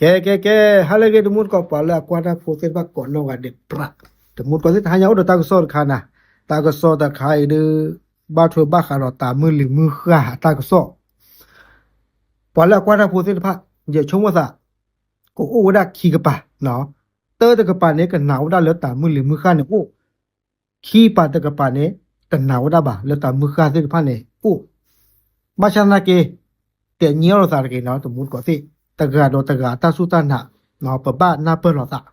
ကဲ ကဲ ကဲ ဟါလၢအဂ့ၤ တမူတကိး ပှၤလၢအကွၢ်တၢ်ဖိသ့ၣ်တဖၣ်ကိးနီၢ်ဂၤဒဲးပြး, တမူတကိးသ့ၣ် တဟါညါအိၣ်ဒီးတၢ်ကစီၣ်တခါနၤ, တၢ်ကစီၣ်တခါအံၤဒုး ဘၣ်ထွဲဘၣ်ဃးဒီးတၢ်မုၢ်လံၤမုၢ်ဃၢ်အတၢ်ကစီၣ်, ပှၤလၢအကွၢ်တၢ်ဖိသ့ၣ်တဖၣ် ယဆိကမိၣ်သး ကအိၣ်ဝဲဒၣ်ခံကပၤ, တၢ်တကပၤန့ၣ် ကနာ်ဝဲဒၣ်လၢတၢ်မုၢ်လံၤမုၢ်ဃၢ်န့ၣ်အိၣ် ခံပၤတကပၤန့ၣ် တနာ်ဝဲဒၣ်ဘၣ်လၢတၢ်မုၢ်ဃၢ်သ့ၣ်တဖၣ်န့ၣ်အိၣ်, ဘၣ်ဆၣ်သနာ်က့ တဲညီလိာ်သးတဂ့ၤနီၤ တမူတကိးသ့ၣ်, တဂၤဒီးတဂၤအတၢ်စူၢ်တၢ်နာ် ပဘၣ်နၢ်ပၢၢ်လိာ်သး.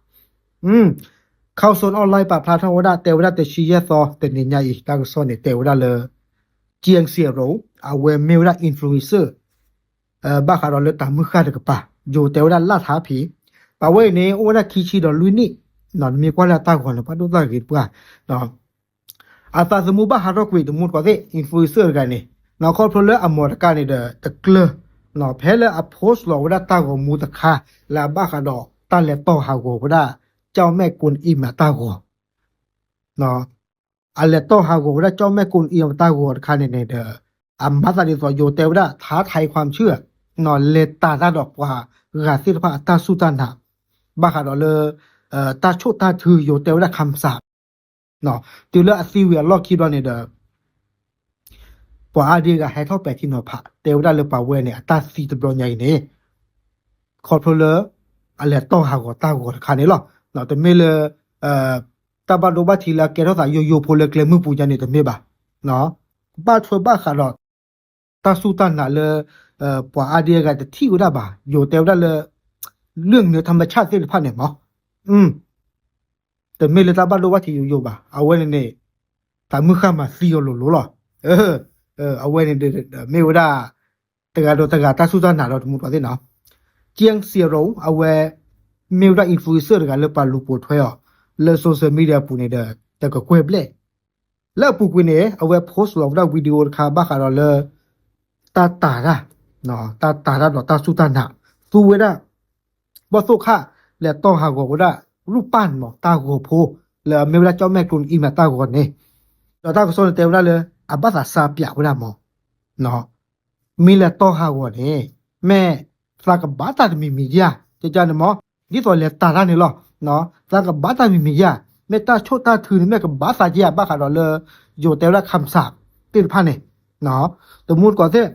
ခီၣ်စိ online ပာ်ဖျါထီၣ်ဝဲဒၣ် တဲဝဲဒၣ်တဆံယဲၢ်သီ တနံၤညါအံၤ တၢ်ကစီၣ်န့ၣ် တဲဝဲဒၣ်လၢ ကၠံစံး အဝဲမ့ၢ်ဝဲဒၣ် influencer ဘၣ်ဃးဒီးလၢတၢ်မုၢ်ဃၢ်တကပၤ ယိၤတဲဝဲဒၣ်လၢ်ထါဖံး, ပှၤဝဲအံၤန့ၣ် အိၣ်ဝဲဒၣ်ခံဆံဒီးလွံၢ်နံၣ်, နမ့ၢ်ကွၢ်လၢအတၢ်ဂီၤန့ၣ် ပှၤဒိၣ်တၢ်ဂ့ၤတပှၢ်, အသးသမူဘၣ်ဟးထီၣ်ကွံာ် တမူတကိးသ့ၣ် influencer တဂၤန့ၣ် ခီဖျိလၢအမီၢ်တကါန့ၣ်ဒီးတကျၢၤ, ဖဲလၢအ post လီၤဝဲဒၣ်တၢ်ဂီၤမူတခါ လၢအဘၣ်ဃးဒီးတၢ်လဲၤတီၢ်ဟးဂီၤဝဲဒၣ် ကၠီၣ်မဲၣ်ကိၣ်အံၤမးတၢ်ဂီၤ အလဲၤတီၢ်ဟးဂီၤဝဲဒၣ်ကၠီၣ်မဲၣ်ကိၣ်အံၤမးတၢ်ဂီၤတခါန့ၣ်န့ၣ်ဒီး အမၤသးဒ်သိး ယိၤတဲဝဲဒၣ် ท้าทายความเชื่อ လဲၤတၢ်တၢ်ဒီးပှၤဂၤသ့ၣ်တဖၣ်အတၢ်စူၢ်တၢ်နာ် ဘၣ်ဃးဒီးလၢ တၢ်ဆိၣ်တၢ်ထု ယိၤတဲဝဲဒၣ် ခၣ်စး တုၤလၢအသံဝံၤအလီၢ်ခံဘျီန့ၣ်ဒီး ပှၤအါဒံအဂၤဟဲထီၣ်ပဲာ်ထံနီၤဖး တဲဝဲဒၣ်လၢပှၤဝဲန့ၣ် အတၢ်သံတဘျီညါအံၤန့ၣ် ခီဖျိလၢ အလဲၤတီၢ်ဟးဂီၤတၢ်ဂီၤတခါန့ၣ်လီၤ. တမ့ၢ်လၢ တၢ်ဘၣ်ဒိဘၣ်ထံးလၢအကဲထီၣ်သးယိယိဖိလၢကျဲမုၢ်ပူၤညါန့ၣ်တမ့ၢ်ဘၣ်. ဘၣ်ထွဲဘၣ်ဃးဒီး တၢ်စူၢ်တၢ်နာ်လၢ ပှၤအါဒံအဂၤတထံၣ်ဝဲဒၣ်ဘၣ် ယိၤတဲဝဲဒၣ်လၢ เรื่องเหนือธรรมชาติ သ့ၣ်တဖၣ်န့ၣ်မး တမ့ၢ်လၢတၢ်ဘၣ်ဒိဘၣ်ထံးယိယိဘၣ် အဝဲန့ၣ်န့ၣ် တၢ်မုၢ်ဃၢ်မၤသံအီၤလိၤလိၤလီၤ. အဝဲန့ၣ် မ့ၢ်ဝဲဒၣ် တဂၤဒီးတဂၤတၢ်စူၢ်တၢ်နာ်ဒီးတမူတကိးသ့ၣ်နီၤ. ကၠံစံး အဝဲ မ့ၢ်ဝဲဒၣ် influencer တဂၤလၢပှၤလူၤပိာ်ထွဲအီၤ လၢ social media အပူၤန့ၣ်ဒီး တကကွဲၢ်ဘျဲၣ် လၢအပူၤကွံာ်န့ၣ် အဝဲ post လီၤဝဲဒၣ် video တခါဘၣ်ဃးဒီးလၢ တၢ်တာ်တၢ် တၢ်တာ်တၢ်ဒီးတၢ်စူၢ်တၢ်နာ် သူဝဲဒၣ် ဘီၣ်သိၣ်ခၣ် လဲၤတီၢ်ဟးဂီၤဝဲဒၣ် ရူၢ်ပၢ်န့ၣ်မး တၢ်ဂီၤဖိ လၢအမ့ၢ်ဝဲဒၣ်ကၠီၣ်မဲၣ်ကိၣ်အံၤမးတၢ်ဂီၤန့ၣ် ဒီးတၢ်ကစီၣ်န့ၣ်တဲဝဲဒၣ်လၢ အဘၣ်သးစၢ်ပၠးဝဲဒၣ်မး မ့ၢ်လဲၤတီၢ်ဟးဂီၤန့ၣ် မ့ၢ်သးကဘၣ်တၢ်တမံၤမံၤဧါ, ကန့ၣ်မး ဒ်သိးလဲၤတာ်တၢ်န့ၣ်လီၤ. သးကဘၣ်တၢ်မံၤမံၤဧါ, မ့ၢ်တၢ်ဆိၣ်တၢ်ထုန့ၣ် မ့ၢ်ကဘၣ်သးဧါ ဘၣ်ဃးဒီးလၢ ယိၤတဲဝဲဒၣ် ခၣ်စး သ့ၣ်တဖၣ်န့ၣ် တမူတကိးသ့ၣ်,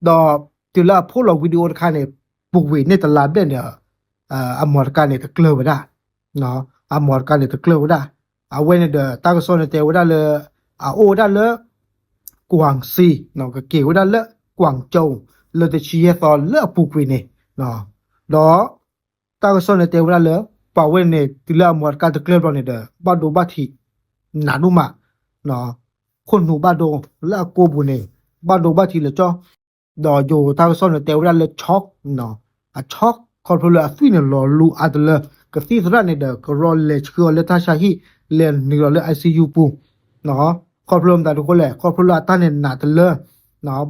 ဒီးတုၤလၢအ post လီၤ video တခါန့ၣ် ပူၤကွံာ်န့ၢ်တလါဘျဲၣ်န့ၣ် အမီၢ်တကါန့ၣ်တကျၢၤဝဲဒၣ်, အမီၢ်တကါန့ၣ်တကျၢၤဝဲဒၣ်, အဝဲန့ၣ်ဒီး တၢ်ကစီၣ်န့ၣ်တဲဝဲဒၣ်လၢ အအိၣ်ဝဲဒၣ်လၢ ကွၢ်စံ ကက့ၤဝဲဒၣ်လၢ ကွၢ်ကၠိ လၢတဆံယဲၢ်သီလၢအပူၤကွံာ်န့ၣ်, ဒီး တၢ်ကစီၣ်န့ၣ်တဲဝဲဒၣ်လၢ ပှၤဝဲန့ၣ် တုၤလၢအမီၢ်တကါတကျၢၤဘျီန့ၣ်ဒီး ဘၣ်ဒိဘၣ်ထံး နးဒိၣ်မး, ခိၣ်နူာ်ဘၣ်ဒိ လၢအကိာ်ပူၤန့ၣ် ဘၣ်ဒိဘၣ်ထံးလၢကၠီ ဒီးယိၤတၢ်ကစီၣ်န့ၣ်တဲဝဲဒၣ်လၢ shock, အ shock ခီဖျိလၢအသွံၣ်န့ၣ်လီၤလူအါတလၢ ကသံၣ်သရၣ်န့ၣ်ဒီး ကရီလဲၤဆှၢအီၤလၢတၢ်ဆါဟံၣ် လဲၤနုာ်လီၤလၢ ICU ပူၤ, ခီဖျိမတၤဒုးဃိလဲၣ် ခီဖျိလၢအတၢ်န့ၣ်နးတလၢ,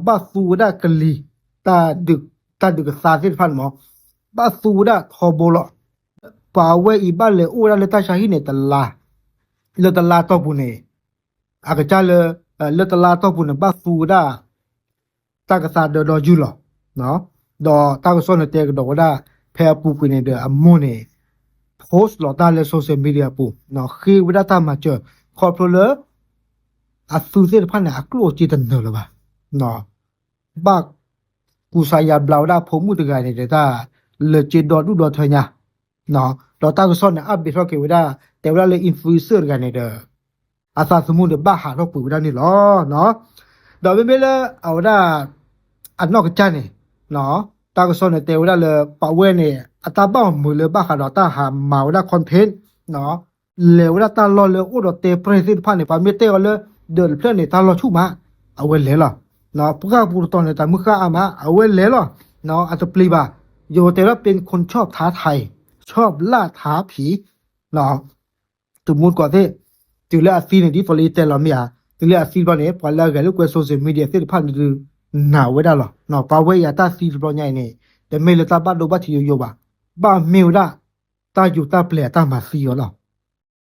ဘၣ်သူဝဲဒၣ်ကလံၤ တၢ်ဒုးကသါသ့ၣ်တဖၣ်န့ၣ်မး, ဘၣ်သူဝဲဒၣ်ထီဘိလီၤ. ပှၤဝဲအံၤဘၣ်လဲၤအိၣ်ဝဲဒၣ်လၢတၢ်ဆါဟံၣ်န့ၣ် တလါ, လၢတလါတီၢ်ပူၤန့ၣ် အကစၢ်လၢ လၢတလါတီၢ်ပူၤန့ၣ် ဘၣ်သူဝဲဒၣ် တၢ်ကသါဒၢဒီယုၢ်လီၤ. ဒီးတၢ်ကစီၣ်န့ၣ်တဲကဒီးဝဲဒၣ် ဖဲအပူၤကွံာ်န့ၣ်ဒီး အမိၢ်န့ၣ် post လီၤတၢ်လၢ social media အပူၤ ဃ့ဝဲဒၣ်တၢ်မၤစၢၤ ခီဖျိလၢ အသုးသ့ၣ်တဖၣ်န့ၣ် အကျိၣ်အစ့တနၢၤလၢၤဘၣ်. ဘၣ်ကူစါယါဘျါဝဲဒၣ်အဖိမုၣ်တဂၤန့ၣ်ဒီး တၢ်လၢက့ဒီဒူၣ်ဒီထၢညါ, ဒီးတၢ်ကစီၣ်န့ၣ် update ထီၣ်က့ၤဝဲဒၣ် တဲဝဲဒၣ်လၢ influencer တဂၤန့ၣ်ဒီး အသးသမူန့ၣ်ဘၣ်ဟးထီၣ်ကွံာ်ဝဲဒၣ်န့ၣ်လီၤ. ဒီးမ့မ့ၢ်လၢအဝဲဒၣ် အနီၢ်ကစၢ်န့ၣ် တၢ်ကစီၣ်န့ၣ်တဲဝဲဒၣ်လၢ ပှၤဝဲန့ၣ် အတၢ်ဘၣ်အီၤမုာ်လၢဘၣ်ဃးဒီးတၢ်ဟးမၤဝဲဒၣ် content လဲၤဝဲဒၣ်တၢ်လီၢ်လၢအိၣ်ဒီးတဲပြဲၢ်သ့ၣ်တဖၣ်န့ၣ် ပှၤမ့ၢ်တဲအီၤလၢ ဒၢးတဖျၢၣ်န့ၣ် တၢ်လီၤဆူၣ်မး အဝဲလဲၤလီၤ. ပှၢ်ပူၤတတီၤန့ၣ် တၢ်မုၢ်ဃၢ်အါမး အဝဲလဲၤလီၤ. အတပျံၤဘၣ် ယိၤတဲဝဲဒၣ် เป็นคนชอบท้าทาย ชอบล่าท้าผี တမူတကိးသ့ၣ်, တုၤလၢအသံန့ၣ် ဒ်သိးလၢယတဲလီၤမ့ၢ်ဧါ, တုၤလၢအသံဘျီန့ၣ် ပှၤလၢအဂဲၤလိာ်ကွဲ social media သ့ၣ်တဖၣ်န့ၣ်ဒုး နာ်ဝဲဒၣ်လီၤ. ပှၤဝဲအံၤအတၢ်သံတဘျီညါအံၤန့ၣ် တမ့ၢ်လၢတၢ်ဘၣ်ဒိဘၣ်ထံးယိယိဘၣ်, ဘၣ်မ့ၢ်ဝဲဒၣ် တၢ်ယူးတၢ်ပျဲၤအတၢ်မၤသံအီၤလီၤ.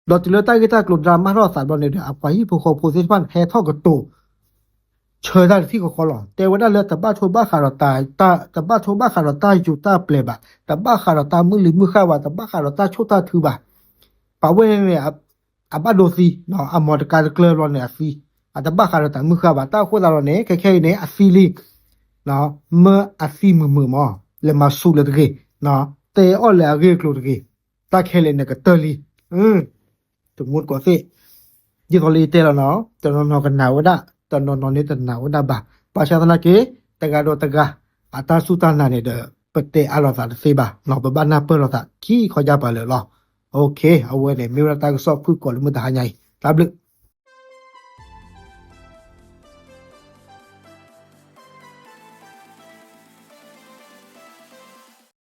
ဒီးတုၤလၢတၢ်ဂ့ၢ်တၢ်ကျိၤဒြါမါထီၣ်အသးဘျီန့ၣ်ဒီး အပှၤဟံၣ်ဖိဃီဖိသ့ၣ်တဖၣ်န့ၣ် ဟဲထီၣ်ကတိၤ ဆၢတၢ်တထံၣ်ဃီဃီလီၤ. တဲဝဲဒၣ်လၢတဘၣ်ထိဘၣ်ဃးဒီးတၢ်, တဘၣ်ထိဘၣ်ဃးဒီးတၢ်ယူးတၢ်ပျဲၤဘၣ်, တဘၣ်ဃးဒီးတၢ်မုၢ်လံၤမုၢ်ဃၢ်ဘၣ်, တဘၣ်ဃးဒီးတၢ်ဆိၣ်တၢ်ထုဘၣ်. ပှၤဝဲန့ၣ် အဘၣ်ဒိသံ, အမီၤတကါတကျၢၤဘျီန့ၣ်အသံ, အတဘၣ်ဃးဒီးတၢ်မုၢ်ဃၢ်ဘၣ်. တၢ်အဃိသတးဒီးန့ၣ် ခဲခဲအံၤန့ၣ် အသံလံ, မၢအသံမုာ်မုာ်မး, လဲၤမၤဆူၣ်လၢတဂ့ၤ, တဲအီၣ်လၢအဂ့ၢ်အကျိၤတဂ့ၤ, တၢ်ခဲလၢာ်န့ၣ်ကတၢၢ်လံ. တမူတကိးသ့ၣ်, ဒ်သိးလၢယတဲလီၤနီၤ, တနီၤနီၤကနၣ်ဝဲဒၣ်, တနီၤနီၤန့ၣ်တနၣ်ဝဲဒၣ်ဘၣ်. ဘၣ်ဆၣ်သနာ်က့ တဂၤဒီးတဂၤ အတၢ်စူၢ်တၢ်နာ်န့ၣ်ဒီး ပတဲအါလိာ်သးတသ့ဘၣ်, ပဘၣ်နၢ်ပၢၢ်လိာ်သးခံခီယၢ်ပၤလၢာ်လီၤ. အဝဲန့ၣ်မ့ၢ်ဝဲဒၣ်တၢ်ကစီၣ်ဖုၣ်ကိာ်လၢမုၢ်တဟါညါအံၤ, တၢ်ဘျုး